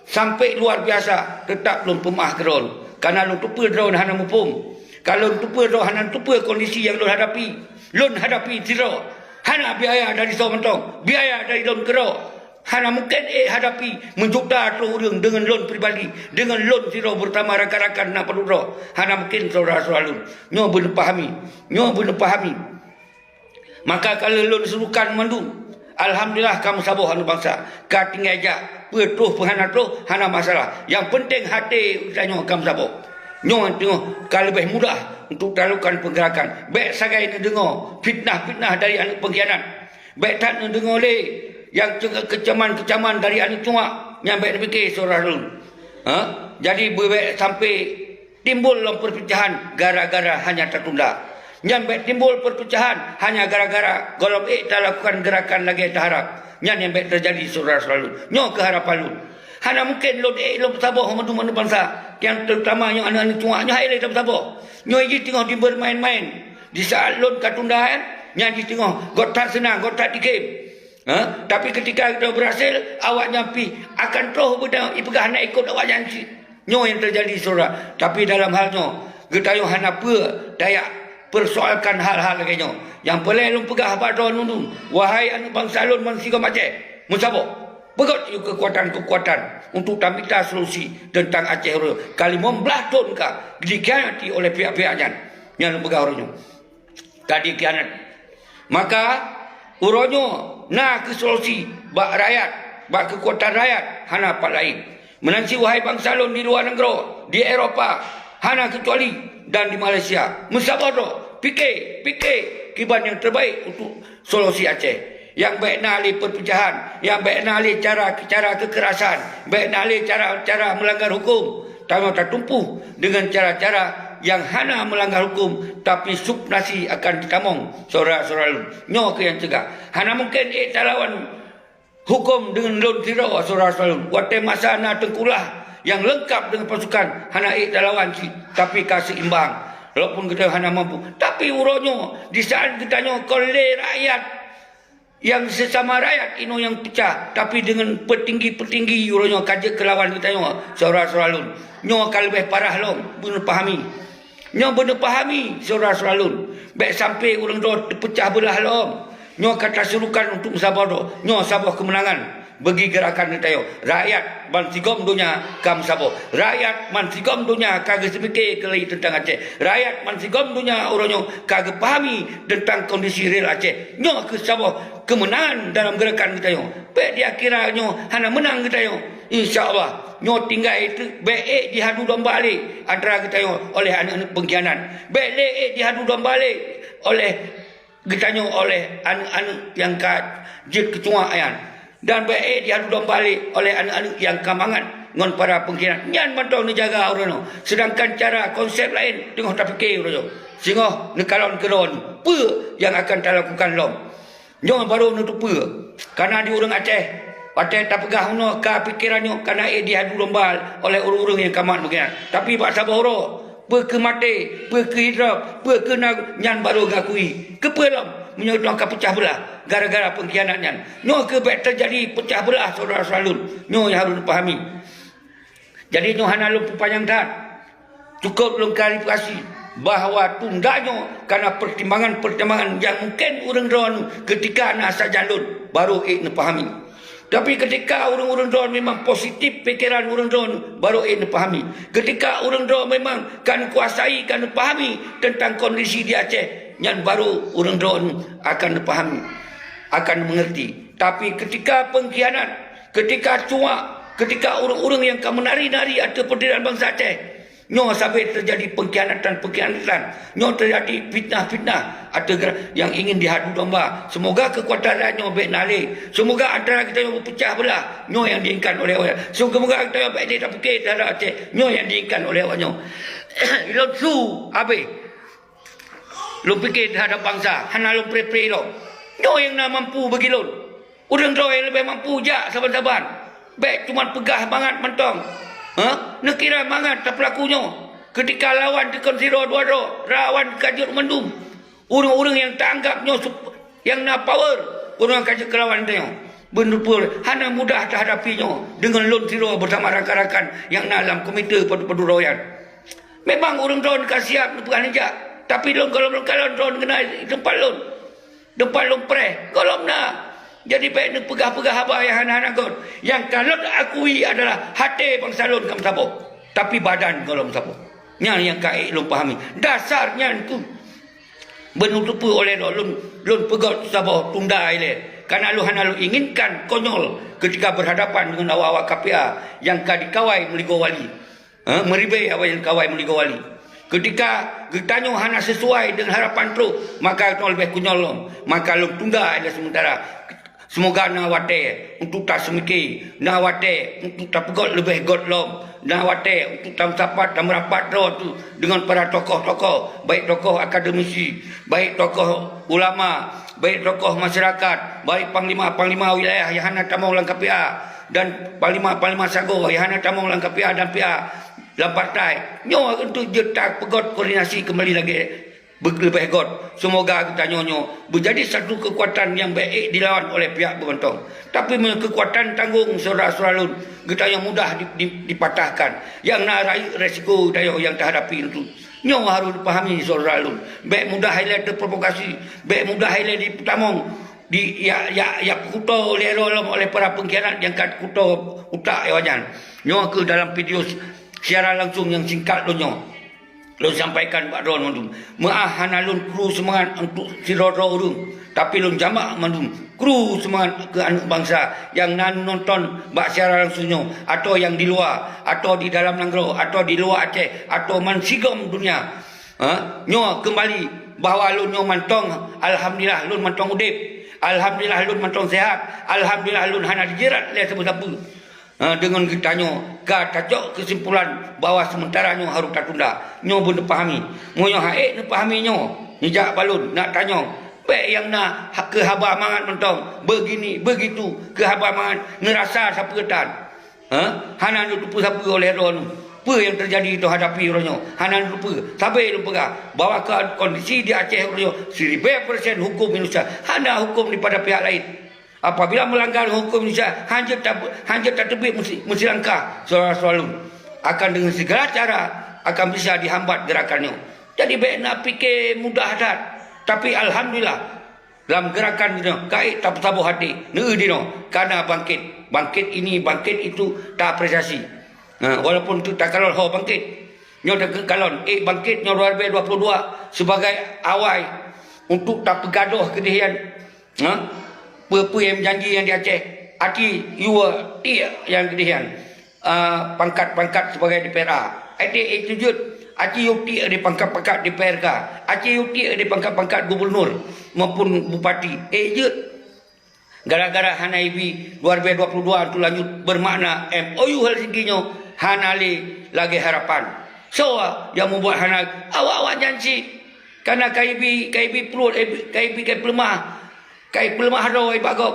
sampoe luar biasa, teutap lôn peumeuáh keu droeneuh. Kareuna lôn teupeue droeneuh hana muphom. Ka lôn teupeue droeneuh hana teupeue kondisi nyang lôn hadapi. Lôn hadapi sidroe. Hana biaya dari soe mantong, biaya dari lôn keudroe. Hana mungken ék hadapi meujuta troh ureuëng deungon lôn pribadi, deungon lôn sidroe beurtama rakan-rakan na padub droe. Hana mungken syedara-syedara lôn. Nyoe beuneupahami. Nyoe beuneupahami. Maka ka lheueh lôn serukan mandum, alhamdulillah ka meusaboh aneuëk bansa. Ka tinggai jak, peue troh peue hana troh, hana masalah. Nyang peunteng até geutanyoe ka meusaboh. Nyoe teungoh ka leubeh mudah untuk talakukan peugerakan. Bék sagai neudeungoe fitnah-fitnah dari aneuëk peungkhianat. Bék that neudeungoe lé nyang keucaman-keucaman dari aneuëk cuak, nyan bék neupiké syedara lôn. Ha? Jadi beubék sampoe timbul lom peurpeucahan gara-gara hana tatunda. Nyan bék timbul peurpeucahan hana gara-gara gohlom ék talakukan geurakan lagée taharab. Nyan nyang bék teujadi syedara-syedara lôn. Nyoe keuh harapan lôn. Hana mungken lôn ék lôn peusaboh mandum aneuëk bansa, nyang teurutama nyoe aneuëk-aneuëk cuak nyoe hai lé tapeusaboh. Nyoe jih teungoh dibeurmaén-maén. Di saát lôn ka tunda, eh, nyan jih teungoh göt that seunang, göt that dikém. Ha? Tapi keutika geutanyoe beurhasil, awaknyan pih akan troh beuda ipeugah hana ikot awaknyan cit. Nyoe nyang teujadi syedara. Tapi dalam hal nyoe, geutanyoe hana peue tajak peusoalkan hal-hal lagée nyoe. Nyang peureulée lôn peugah bak droeneuh, wahai aneuëk bansa lôn bansigom Aceh, meusaboh! Peugot yue keukuatan-keukuatan untuk tamita solusi teuntang Aceh uroe nyoe. Ka limong blaih thon ka dikhianati oleh pihak-pihak nyan. Nyan lôn peugah uroe nyoe. Ka dikhianat. Maka, uroe nyoe na kheueh solusi bak rakyat, bak keukuatan rakyat, hana pat laén. Meunan cit wahai bansa lôn di luwa nanggroe, di Eropa, hana keucuali, dan di Malaysia. Meusaboh droe, pike, pike kiban nyang teubaik untuk solusi Aceh. Nyang bék na lé peupeucahan, nyang bék na lé cara-cara keukerasan, bék na lé cara-cara meulanggar huköm. Tanyoe tatumpôh deungon cara-cara nyang hana meulanggar huköm, tapi subnasi akan jitamong, syedara-syedara lôn. Nyoe kheueh nyang cegah. Hana mungken ék talawan huköm deungon lôn sidroe, syedara-syedara lôn. Watée masa na teungku lah nyang leungkab deungon pasukan, hana ék talawan cit, tapi ka seimbang. Walaupun geutanyoe hana mampu, tapi uroe nyoe, di saát geutanyoe kon lé rakyat nyang sesama rakyat inoe nyang peucah, tapi deungon peutinggi-peutinggi uroe nyoe ka jeuet keu lawan geutanyoe, syedara-syedara lôn. Nyoe ka leubeh parah lom, beuneupahami. Nyoe beuneupahami, syedara-syedara lôn. Bék sampoe ureuëng droe teupeucah beulah lom. Nyoe ka tasurukan untuk meusaboh droe. Nyoe saboh keumeunangan bagi geurakan geutanyoe. Rakyat bansigom donya ka meusaboh. Rakyat bansigom donya ka geuseumike keulai teuntang Aceh. Rakyat bansigom donya uroe nyoe ka geupahami teuntang kondisi real Aceh. Nyoe kheueh saboh keumeunangan dalam geurakan geutanyoe. Bék dikira nyoe hana meunang geutanyoe. Insya Allah, nyoe tinggai teuk bék ék jihadu domba lé antara geutanyoe oleh aneuëk-aneuëk peungkhianat. Bék lé ék jihadu domba lé oleh geutanyoe oleh aneuëk-aneuëk nyang ka jeuet keu cuak nyan. Dan bék ék jihadu domba lé oleh aneuëk-aneuëk nyang ka mangat ngon para peungkhianat. Nyan mantong neujaga uroe nyoe. Seudangkan cara konsep laén teungoh tapike uroe nyoe. Singoh neukalon keudroe nyoe. Peue nyang akan talakukan lom? Nyoe barô neuteupeue. Kana di ureuëng Aceh, watée tapeugah unoe ka pikeran nyoe kana ék jihadu domba oleh ureuëng-ureuëng nyang ka mat meukhianat. Tapi bak saboh uroe, peue keu maté, peue keu hidrop, peue keu na nyan barô geukui. Keupeue lom meunyoe droe ka peucah beulah gara-gara peungkhianat nyan? Nyoe kheueh bék teujadi peucah beulah syedara-syedara lôn. Nyoe nyang harôh neupahami. Jadi nyoe hana lôn peupanyang that. Cukôp lôn klarifikasi bahwa tunda nyoe kana peutimbangan-peutimbangan nyang mungken ureuëng droeneuh keutika na sajan lôn barô ék neupahami. Tapi keutika ureuëng-ureuëng droeneuh memang positif pikeran ureuëng droeneuh barô ék neupahami. Keutika ureuëng droeneuh memang ka neukuasai, ka neupahami teuntang kondisi di Aceh, nyan barô ureuëng droeneuh akan neupahami, akan meungerti. Tapi keutika peungkhianat, keutika cuak, keutika ureuëng-ureuëng nyang ka meunari-nari ateueh peurderitaan bansa Aceh, nyoe sabé teujadi peungkhianatan-peungkhianatan. Nyoe teujadi fitnah-fitnah ateueh geura-, nyang ingin jihadu domba. Seumoga keukuatan rakyat nyoe bék na lé. Seumoga antara geutanyoe beupeucah beulah. Nyoe nyang diinginkan oleh awak nyoe. Seumoga geutanyoe bék lé tapike teuhadap Aceh. Nyoe nyang diinginkan oleh awak nyoe. Ilôn su habéh. Lôn pike teuhadap bansa, hana lôn pre-pre lom. Nyoe nyang na mampu bagi lôn. Ureuëng droe nyang leubeh mampu jak saban-saban. Bék cuman peugah mangat mantong. Ha? Neukira mangat tapeulaku nyoe. Keutika lawan teukon sidroe dua droe, lawan ka jeuet mandum. Ureuëng-ureuëng nyang taanggap nyoe sup-, nyang na power, ureuëng ka jeuet keu lawan tanyoe. Beuneupeue hana mudah tahadapi nyoe deungon lôn sidroe beusama rakan-rakan nyang na lam komite padub-padub droe nyan. Memang ureuëng droeneuh ka siab neupeugah neujak, tapi lôn gohlom lôn kalon droeneuh keunan di teumpat lôn. Teumpat lôn preh, gohlom na. Jadi bék neupeugah-peugah haba nyang hana-hana göt. Nyang ka lôn akui adalah até bansa lôn ka meusaboh, tapi badan gohlom saboh. Nyan nyang ka ék lôn pahami. Dasar nyan tu beuneuteupeu oleh lôn, lôn, lôn peugot saboh tunda ilée. Kana lôn hana lôn inginkan konyol keutika beurhadapan deungon awak-awak K P A nyang ka dikawai meuligoe wali. Ha, meuribée awai nyang kawai meuligoe wali. Keutika geutanyoe hana sisuai deungon harapan trok, maka geutanyoe leubeh konyol lom. Maka lôn tunda ilée seumeutara. Seumoga na watée untuk taseumike, na watée untuk tapeugot leubeh göt lom, na watée untuk tameusapat, tameurapat droe tu deungon para tokoh-tokoh, baik tokoh akademisi, baik tokoh ulama, baik tokoh masyarakat, baik panglima-panglima wilayah nyang hana tamong lam K P A, dan panglima-panglima sagoe nyang hana tamong lam K P A dan P A lam partai. Nyoe untuk jeuet tapeugot koordinasi keumbali lagée be-, leubeh göt. Seumoga geutanyoe nyoe beujadi satu keukuatan nyang bék ék dilawan oleh pihak beumantong. Tapi meunyoe keukuatan tanggong syedara-syedara lôn, geutanyoe mudah di, di, dipatahkan. Nyang na rayeuk resiko geutanyoe nyang tahadapi nyoe tu. Nyoe harôh jipahami syedara lôn. Bék mudah ilée teuprovokasi, bék mudah ilée jipeutamong, di, ya, ya, ya peukuto lé roh lom oleh para pengkhianat nyang ka kuto utak awaknyan. Nyoe keuh dalam video siaran langsung nyang singkat lôn nyoe. Lôn sampaikan bak droe mandum. Meu'ah hana lôn kru seumangat untuk sidroe-droe ureuëng, tapi lôn jamak mandum kru seumangat keu aneuëk bansa nyang na nonton bak siaran langsung nyoe, atawa nyang di luwa, atawa di dalam nanggroe, atawa di luwa Aceh, atawa mansigom dunia. Ha? Nyoe keumbali bahwa lôn nyoe mantong, alhamdulillah lôn mantong udeb, alhamdulillah lôn mantong sehat, alhamdulillah lôn hana dijirat lé sapeue-sapeue. Ha, deungon geutanyoe ka tacok keusimpulan bahwa seumeutara nyoe harôh tatunda. Nyoe beuneupahami. Meunyoe ha'ék neupahami nyoe, neujak balon, nak tanyong. Bék nyang na ha-, keu haba mangat mantong, beugini, beugitu, keu haba mangat, neurasa sapeue tan. Ha? Hana neuteupeue sapeue oleh droeneuh. Peue nyang teujadi teuhadapi uroe nyoe? Hana neuteupeue. Sabe lôn peugah bahwa ke-, kondisi di Aceh uroe nyoe siribée persen huköm Indonesia. Hana huköm daripada pihak laén. Apabila melanggar hukum Indonesia, hanjeuet ta-, hanjeuet tateubiet meusi-, meusilangkah syedara-syedara lôn. Akan dengan segala cara akan bisa dihambat gerakan nyoe. Jadi bék na pike mudah that. Tapi alhamdulillah, lam gerakan nyoe ka ék tapeusaboh até, neueu dinoe, kana bangkit. Bangkit ini, bangkit itu, ta apresiasi. Ha, walaupun tu takalon ho bangkit. Nyoe takalon, ék bangkit nyoe dua ribu dua puluh dua sebagai awai untuk tapeugadoh keudeh nyan. Ha? Peue-peue nyang janji nyang di Aceh, aci yue tiek nyang keudeh nyan, ah, pangkat-pangkat sebagai D P R A. Até ék tujeuet, aci yue tiek di pangkat-pangkat D P R K, aci yue tiek di pangkat-pangkat gubernur maupun bupati. Ék jeuet. Gara-gara hana ibi dua ribu dua puluh dua tu lanjut bermakna M O U Helsinki nyoe hana lé lagée harapan. Soe nyang mubuat hana awak-awak nyan cit. Kana ka ibi, ka ibi pruet, ka ibi ka peuleumah. Kai peuleumah droe bak gob.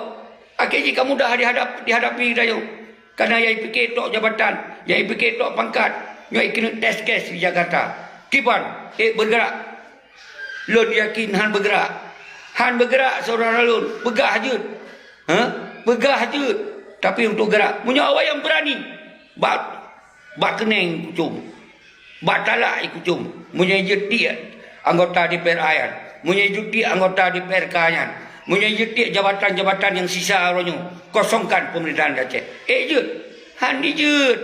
Akhé jih ka mudah dihadap-, dihadapi tanyoe. Kana nyang ipike tok jabatan, nyang ipike tok pangkat, nyoe ikeuneuk test case di Jakarta. Kiban, ék beugeurak. Lôn yakin han beugeurak. Han beugeurak syedara lôn, peugah jeuet. Ha? Peugah jeuet. Tapi untuk geurak, meunyoe awai nyang beurani, bak Bak keuneng ikucom, bak talak ikucom, meunyoe jeuet tiek anggota D P R A nyan, meunyoe jeuet tiek anggota D P R K nyan, meunyoe jeuet tiek jabatan-jabatan nyang sisa uroe nyoe, kosongkan peumerintahan di Aceh. Ék jeuet, han dijeuet.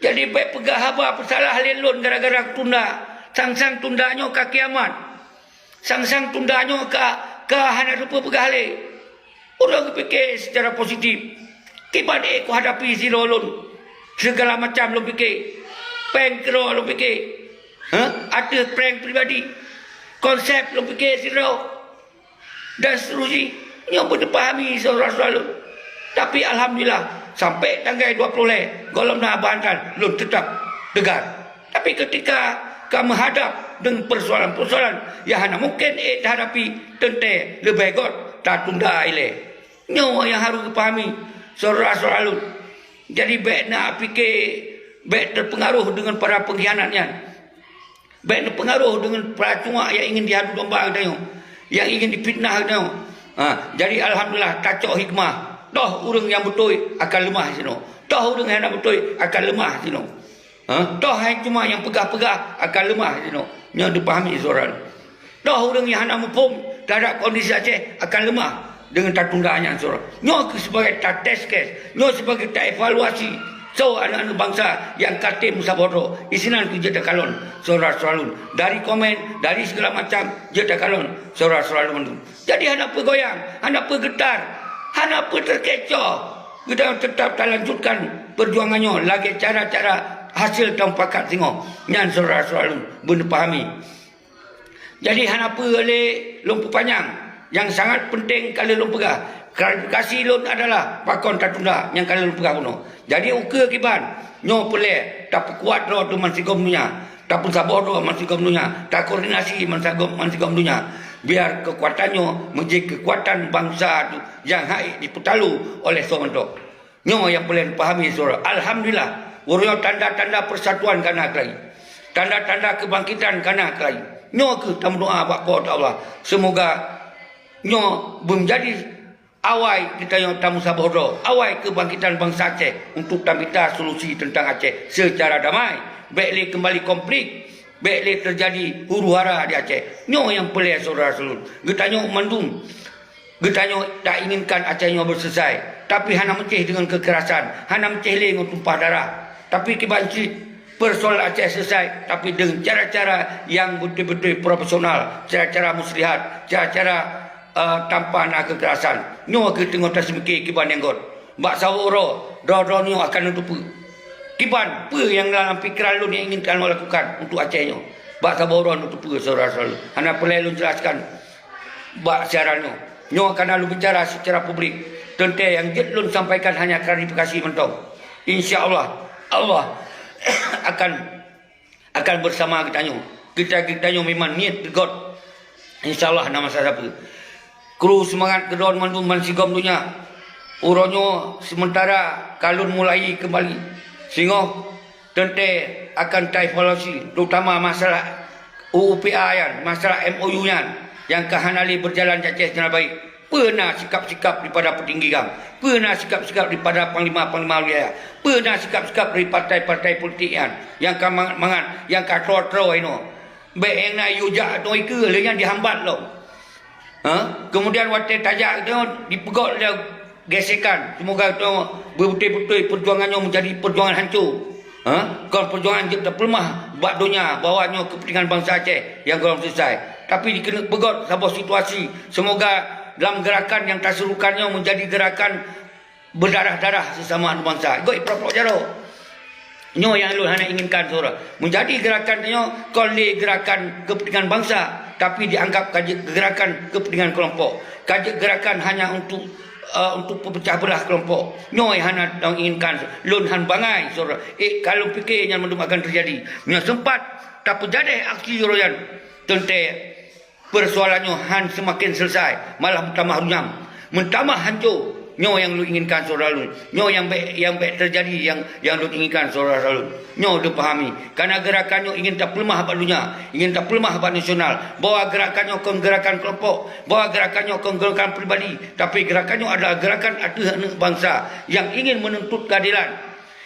Jadi bék peugah haba peusalah lé lôn gara-gara kutunda. Sang-sang tunda nyoe ka kiamat. Sang-sang tunda nyoe ka, ka hana teupeue peugah lé. Ulôn geupike seucara positif. Kiban ék kuhadapi sidroe lôn. Segala macam lôn pike. Péng keudroe lôn pike. Ha? Ateueh péng pribadi. Konsep lôn pike sidroe. Dan seterusnya. Nyoe pun teupahami syedara-syedara lôn. Tapi alhamdulillah, sampai tanggai dua puluh lhée, gohlom na bahan kan, lôn teutap teugar. Tapi ketika ka meuhadab deungon persoalan-persoalan nyang hana mungken ék tahadapi, teuntée leubeh göt tatunda ilée. Nyoe nyang harôh geupahami syedara-syedara lôn. Jadi bék na pike, bék teupeungaroh deungon para peungkhianat nyan. Bék neupeungaroh deungon para cuak nyang ingin diadu domba geutanyoe, nyang ingin difitnah geutanyoe. Ha, jadi alhamdulillah tacok hikmah. Toh ureuëng nyang beutôi akan leumah sinoe. Toh ureuëng nyang hana beutôi akan leumah sinoe. Ha? Toh hai cuma nyang peugah-peugah akan leumah sinoe. Nyoe dipahami syedara. Toh ureuëng nyang hana muphom terhadap kondisi Aceh akan leumah deungon tatunda nyan syedara. Nyoe keuh sibagai ta test case, nyoe sibagai ta evaluasi soe aneuëk-aneuëk bansa nyang ka tem meusaboh droe. Isinan keuh jeuet takalon syedara-syedara lôn. Dari komen, dari segala macam jeuet takalon syedara-syedara lôn mandum. Jadi hana peugoyang, hana peugeutar, hana peuteukecoh. Geutanyoe teutap talanjutkan peujuangan nyoe lagée cara-cara hasil tamupakat singoh. Nyan syedara-syedara lôn beuneupahami. Jadi hana peue lé lôn peupanyang, nyang sangat peunteng ka lheueh lôn peugah. Klarifikasi lôn adalah pakon tatunda nyang ka lheueh lôn peugah bunoe. Jadi ukeue kiban, nyoe peureulée tapeukuat droe teuh bansigom donya. Tapeusaboh droe bansigom donya, takoordinasi bansigom, bansigom donya, biar keukuatan nyoe meujeuet keukuatan bansa tu nyang hana jipeutalo oleh soe mantong. Nyoe nyang peureulée pahami syedara. Alhamdulillah, uroe nyoe tanda-tanda persatuan ka na keulayi. Tanda-tanda keubangkitan ka na keulayi. Nyoe kheueh tameudoa bak Po teu Allah. Seumoga nyoe beumeujadi awai geutanyoe tameusaboh droe, awai keubangkitan bansa Aceh untuk tamita solusi teuntang Aceh seucara damai. Bék lé keumbali konflik, Bék lé teujadi huru-hara di Aceh. Nyoe nyang peureulée syedara-syedara lôn. Geutanyoe mandum, geutanyoe tak inginkan Aceh nyoe beuseuleusai, tapi hana meucéh deungon keukerasan, hana meucéh lé ngon tumpah darah. Tapi kiban cit peusoalan Aceh seuleusai, tapi deungon cara-cara nyang beutôi-beutôi profesional, cara-cara muslihat, cara-cara, eh, tanpa na keukerasan. Nyoe kheueh teungoh taseumike kiban nyang göt. Bak saboh uroe, droe-droe nyoe akan neuteupeue. Kiban peue nyang lam pikeran lôn nyang ingin keunoe lakukan untuk Aceh nyoe? Bak saboh uroe neuteupeue, syedara-syedara lôn. Hana peureulée lôn jelaskan bak siaran nyoe. Nyoe ka na lôn bicara secara publik. Teuntée nyang jeuet lôn sampaikan hanya klarifikasi mantong. Insya Allah, Allah akan akan bersama geutanyoe. Kita, geutanyoe memang niet teugot. Insya Allah na masa sapeue. Kru seumangat keudroe mandum bansigom donya. Uroe nyoe seumeuntara ka lôn mulai keumbali. Singoh teuntée akan taevaluasi, terutama masalah U U P A nyan, masalah M O U nyan, nyang ka hana lé beujalan cacéh ceunabaik. Peue na sikap-sikap daripada peutinggi GAM? Peue na sikap-sikap daripada panglima-panglima wilayah? Peue na sikap-sikap dari partai-partai politik nyan nyang ka mangat-mangat, nyang ka troe-troe inoe? Bék nyang na yue jak teuh ikeue lé nyan dihambat lom. Ha? Kemudian watée tajak teuh dipeugöt lé gesekan. Semoga teuh beutôi-beutôi perjuangan nyoe menjadi perjuangan hancô. Ha? Kon perjuangan jeuet tapeuleumah bak donya bahwa nyoe keupeuntengan bansa Aceh nyang gohlom seuleusai. Tapi dikeuneuk peugöt saboh situasi. Semoga lam gerakan nyang taserukan nyoe menjadi gerakan berdarah-darah sesama aneuk bansa. Göt iprok-prok jaroe. Nyoe nyang lôn hana inginkan, syedara. Menjadi gerakan nyoe kon lé gerakan keupeuntengan bansa, tapi dianggap ka jeuet gerakan keupeuntengan kelompok. Ka jeuet gerakan hanya untuk, eh, untuk peupeugah beulah kelompok. Nyoe nyang hana lôn inginkan. Lôn han bangai, syedara. Eh, ka lôn pike nyan mandum akan teujadi. Nyoe seumpat tapeujadeh aksi uroe nyan, teuntée persoalan nyoe han seumaken seuleusai, malah meutamah runyam, meutamah hancô. Nyoe nyang lôn inginkan, syedara lôn. Nyoe nyang bék, nyang bék teujadi nyang, nyang lôn inginkan, syedara lôn. Nyoe lôn pahami, kareuna gerakan nyoe ingin tapeuleumah bak donya, ingin tapeuleumah bak nasional, bahwa gerakan nyoe kon gerakan kelompok, bahwa gerakan nyoe kon gerakan pribadi, tapi gerakan nyoe adalah gerakan ateueh aneuk bansa nyang ingin menuntut keadilan,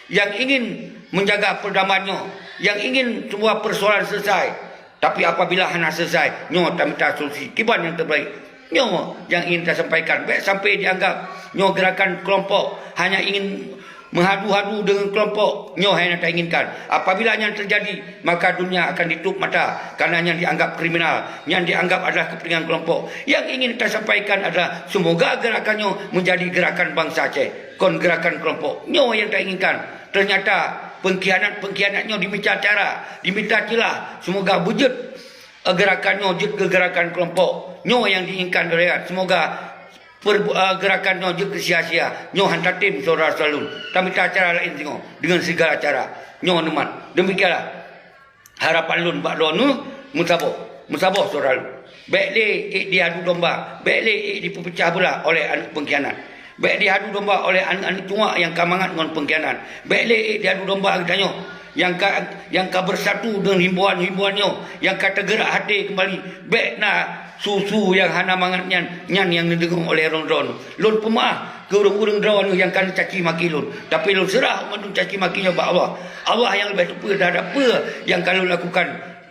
nyang ingin menjaga perdamaian nyoe, nyang ingin semua persoalan selesai. Tapi apabila hana selesai, nyoe tamita solusi kiban nyang terbaik. Nyoe nyang ingin tasampaikan. Bék sampai dianggap nyoe gerakan kelompok hanya ingin meuhadu-hadu deungon kelompok. Nyoe hana tainginkan. Apabila nyan terjadi, maka dunia akan ditutup mata karena nyan dianggap kriminal, nyan dianggap adalah kepentingan kelompok. Nyang ingin tasampaikan adalah semoga gerakan nyoe menjadi gerakan bansa Aceh, kon gerakan kelompok. Nyoe nyang tainginkan. Ternyata pengkhianat-pengkhianat nyoe dimita cara, dimita ceulah. Semoga beujeuet, eh, gerakan nyoe jeuet keu gerakan kelompok. Nyoe nyang diinginkan oleh rakyat. Semoga per-, eh, gerakan nyoe jeuet keu sia-sia. Nyoe han tatem, syedara-syedara lôn. Tamita cara laén singoh deungon sigala cara. Nyoe neumat. Demikianlah harapan lôn bak droeneuh, meusaboh, meusaboh syedara lôn. Bék lé ék diadu domba, bék lé ék dipeupeucah beulah oleh aneuk pengkhianat. Bék diadu domba oleh aneuk-aneuk tuha nyang ka mangat ngon pengkhianat. Bék lé ék diadu domba geutanyoe nyang ka, nyang ka beusatu deungon himbauan-himbauan nyoe, nyang ka teugerak até keumbali. Bék na su-su nyang hana mangat nyan, nyan nyang neudeungoe oleh droeneuh. Lôn peumaáh keu ureuëng-ureuëng droeneuh nyang ka neucaci maki lôn. Tapi lôn seurah mandum caci maki nyoe bak Allah. Allah nyang leubeh teupeue teuhadap peue nyang ka lôn lakukan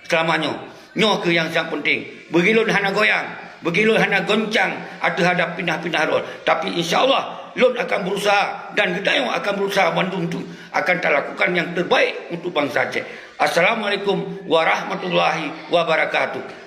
seulama nyoe. Nyoe kheueh nyang sang peunteng. Beugi lôn hana goyang, beugi lôn hana goncang ateueh hadap pinah-pinah droe. Tapi insya Allah, lôn akan berusaha dan geutanyoe akan berusaha mandum tu akan talakukan nyang terbaik untuk bansa Aceh. Assalamualaikum warahmatullahi wabarakatuh.